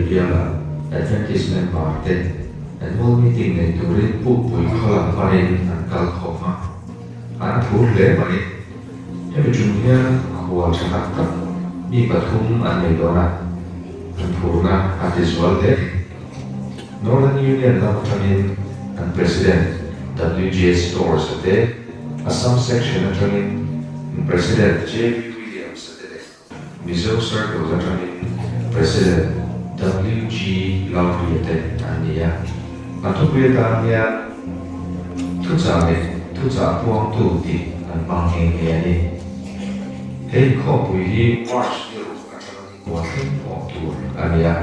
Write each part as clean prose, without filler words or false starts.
biala Adventist member te annual meeting nei turin Pukpui khaw lam panin an kal khawm a, an phur hle mai. Hemi tum hian khual tha tak tak mi pathum an nei dawn a, an phurna a ti zual hle. Northern Union lam atangin an President WJ Storrs a te, Assam Section atangin an President JV Williams a te leh Mizo Circle atangin President WG Lowry a te an ni a. An thupui atan hian thuchah leh thuchah puangtu tih an hmang nghe nghe a ni. He inkhawmpui hi March ni ruk atanga ni kua thleng awm tur a ni a.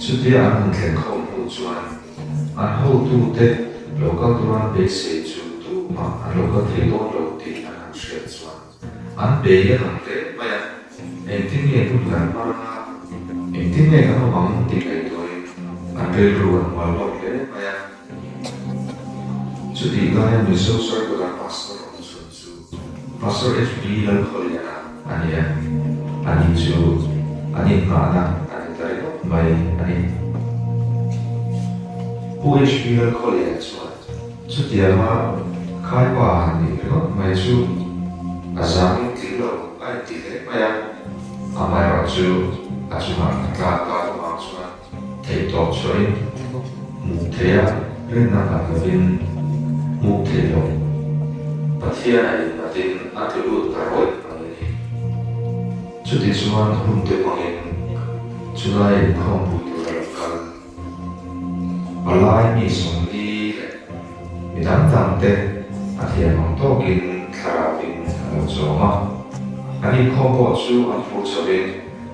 Chutia an han thlen khawm hnu chuan an hotute lo kal turan beisei chu tumah an lo kal thei dawn lo tih an han hriat chuan an bei a dang hle mai a, engtin nge hun kan hman anga, engtin nge kan awm ang tih ngaihtuahin an rilru an hmual hlawm hle mai a. Chutih laia Mizo Circular Pastor awm chhun chu Pastor HB Lalkhawliana a ni a, ani chu an innghahna a ni ta ringawt mai a ni. Pu HB Lalkhawliana chuan chutianga khaipa han nih ringawt mai chu a zangin tling lo a inti hle mai a, amaherawhchu a chungah a tlak tak avang chuan Theihtawp chhuahin hmuh theih a, rinna nghat lovin hmuh theih lo. Pathian a innghatin a tlu lut ta rawih mai a ni. Chuti chuan hun te hmangin chulai inkhawmpui tur a lo kal. Palai mi 40 leh mi dang dang te a thiam ang tawkin thlarauin a lo chawm a. An inkhawm pawh chu an phur chhovin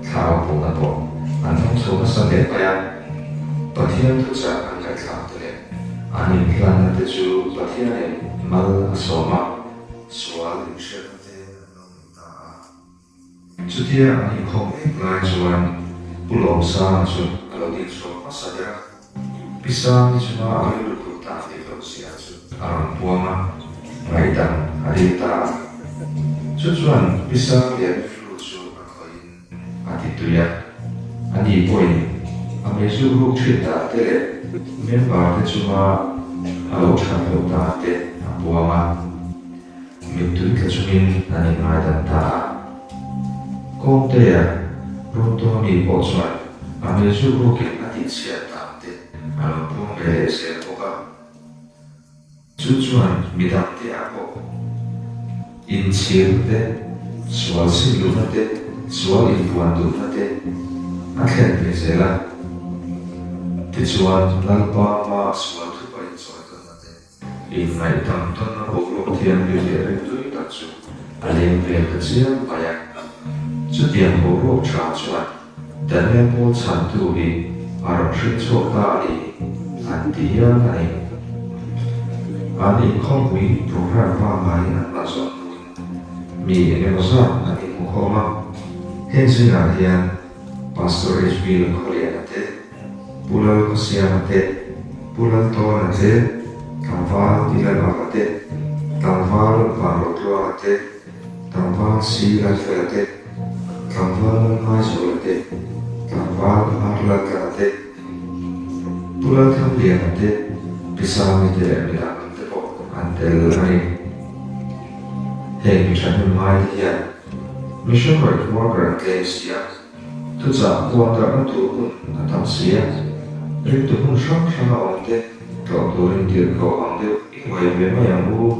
Thlarau pawhna pawh an hmang chho nasa hle mai a, Pathian thuchah an ngaihthlak te leh an inhlanna te chu Pathianin mal a sawm a, sual inhriatna te an lo nei ta a. Chutia an inkhawm mek lai chuan Pu Lawmsanga chu a lo ding chhuak hmasa ber a, Pi Sangi chunga a rilru phut tak dik loh zia chu a rawn puang a, ngaihdam a dil ta a. Chu chuan Pi Sangi leh rilru chu a khawihin a ti tui a, ani pawhin a meizuk ruk thin dan te leh member te chunga a lo that loh dan te a puang a, mittui tla chungin an inngaidam ta a. Kawngtea Runtua mi pawh chuan a meizuk rukin a tihchhiat dan te a lo puang ve leh zel bawk a. Chu chuan midangte ah pawh inchhirna te, sual sim duhna te, sual inpuan duhna te a thlen ve zel a. Tichuan, Lalpa hmaa sual thupa inchawi tawnna te, inngaihtam tawnna boruak thianghlim leh rimtui tak chu a leng vel ta chiam mai a. Chutiang boruak tha chuan Daniel pawl chhantu hi a rawn hring chhuak ta a ni, an ti hial a ni. An inkhawmpui programme pangngaiin an hman zawh hnuin mi eng emaw zat an inhmukhawm a. Heng zingah hian Pastor HB Lalkhawliana te, Pu Lalkhawsiama te, Pu Laltawna te, Tlangval Tilalava te, Tlangval Vanrotluanga te, Tlangval Si Lalfela te, Tlangval Lalngaizuala te, Tlangval Arlaltlana te, Pu Lalthangliana te, Pi Sangi te leh midang te pawh an tel a ni. Heng mi thahnem ngaite hian Mission Right Worker an tlem si a, thuchah puan darhna tur hun a tam si a, ringtu hmun hrang hranga awm te tlawh turin tirhkoh ang deuh i huai ve mai ang u,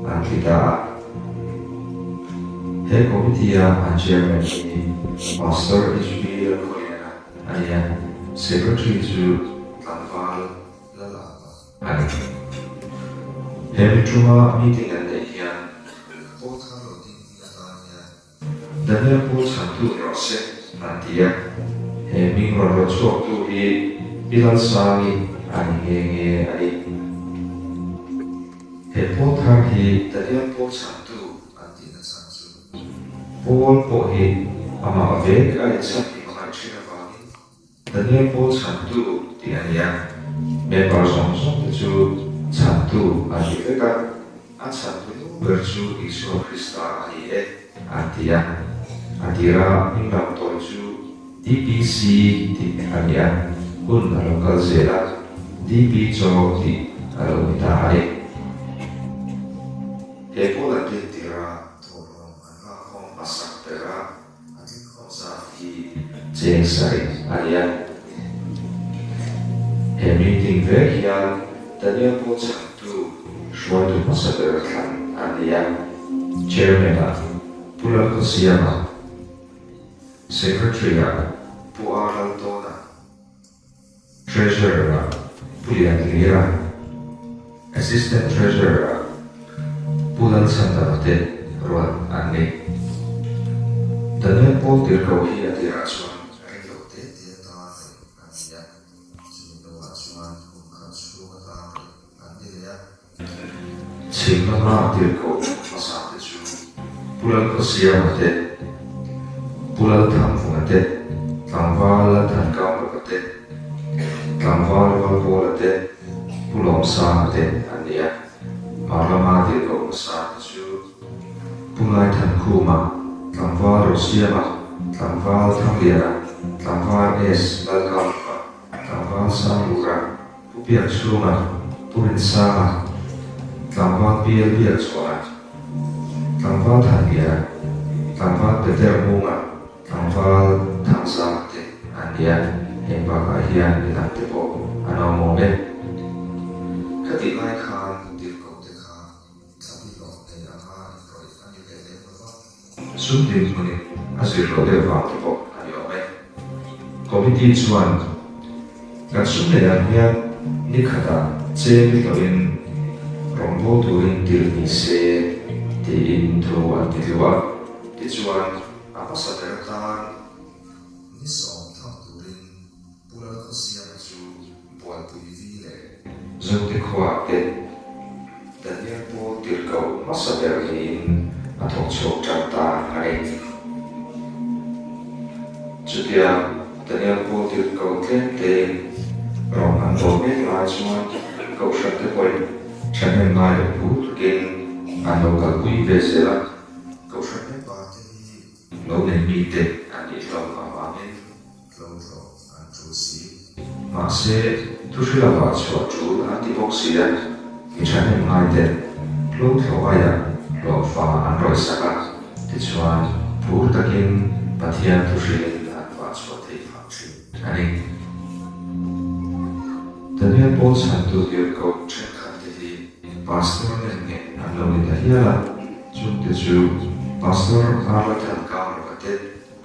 an ti ta a. He committee-a an chairman hi Pastor HB Lalkhawliana a ni a, secretary chu tlangval Lalapa a ni. He mituma meeting an neih hian Paul thar lo ding hi atan hian Daniel Paul chhantu ni rawh se an ti a, he hming rawn rawn chhuaktu hi Pi Lalsangi a ni nghe nghe a ni. He Paul thar hi Daniel Paul chhantu an tihna chhan chu Paul pawh hi amah vek a inchhan tih hmangaih thin avangin Daniel Paul chhantu tih a ni a, member zawng zawng te chu chhantu an ni vek a, a chhantu nu ber chu Isua Krista a ni e an ti a, a tira hming lam tawi chu. DPC tih a ni a, hun a lo kal zel a, DP Chaw tih a lo ni ta a ni. He pawl an din tir a, thawhlawm an lakkhawm hmasak ber a, a tlinkhawm zat hi cheng sarih a ni a. He meeting vek hian Daniel Paul chhantu hruaitu hmasa ber thlan a ni a, Chairman-ah Pu Lalkhawsiama, Secretary-ah Pu R Laltawna, Treasurer-ah Pu Lianhlira, Assistant Treasurer-ah Pu Lalchhandama te ruat an ni. Daniel Paul Tirhkoh hi a tirah chuan ring lo te te atan rih an ni a, chumi hnuah chuan kum khat chhung atan rih an ni leh a. Chhim lama tirhkoh hmasa te chu Pu Lalkhawsiama te, Pu Lalthangvunga te, Tlangval Lalthankamruka te, Tlangval Rualpawla te, Pu Lawmsanga te an ni a. Hmar lama tirhkoh hmasa te chu Pu Laithankhuma, Tlangval Rosiama, Tlangval Thangliana, Tlangval S. Lalkamruka, Tlangval Sanglura, Pu Piakchhunga, Pu Rinsanga, Tlangval Pial Biakchhuana, Tlangval Thanliana, Tlangval Peter Munga, Tlangval Thangzama te an ni a, heng bakah hian midang te pawh an awm awm e. Khatih lai khan tirhkoh te kha thlabi hlawh nei anga inrawih a ni ve lem lo va. Sum dinhmunin a zir loh deuh vang te pawh a ni awm e. Committee chuan kan sum neih ang hian ni khatah cheng ni hlawhin rawngbâwl turin tirh ni se tiin thu an ti tlu a. Tichuan, a hmasa ber atan ni sawm thang turin Pu Lalkhawsiama chu buaipui vi leh Zote khuaah te Daniel Paul tirhkoh hmasa ber niin a thawk chhuak tan ta a ni. Chutia Daniel Paul tirhkoh tlem tein rawng an bawl mek lai chuan Kohhran te pawhin thahnem ngai leh phur takin an lo kalpui ve zel a. Kohhran member te hi lo nei mite an nih hlawm avangin Tlo thlawh an tul si. Mahse, thuhri lovah chhuah tul an ti bawk si a, mi thahnem ngai ten tlo thlawh aiah hlawhfa an rawih sak a, tichuan phur takin Pathian thuhrilin an vah chhuah theih phah thin a ni. Daniel Paul chhantu tirhkoh thenkhat te hi Pastor nen nge an lo ni ta hial a, chungte chu Pastor Arla Thankangruka te,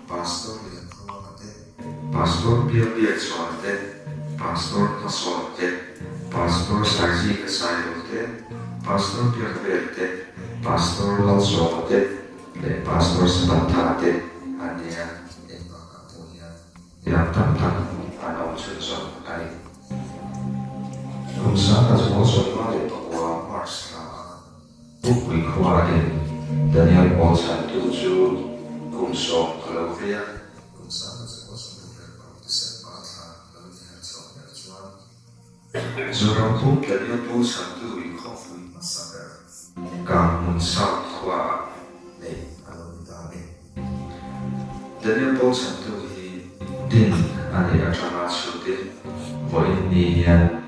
Pastor Lianthluanga te, Pastor Bialbiakchhuana te, Pastor Hmasawna te, Pastor Saizika Sailo te, Pastor Biakvela te, Pastor Lalsawma te leh Pastor Sabathana te an ni a. Heng bakah pawh hian midang tam tak an awm chhunzawm a ni. Kum 1959 March thla a Pukpui khua in Daniel Paul chhantu chu kum sawm a lo vei a. Kum 1996 December thla lo inher chhoh meuh chuan Zoram pum Daniel Paul chhantu inkhawmpui hmasa ber Kanghmun South khua ah neih a lo ni ta a ni. Daniel Paul chhantu hi din a nih atanga chhutin vawiin ni hian.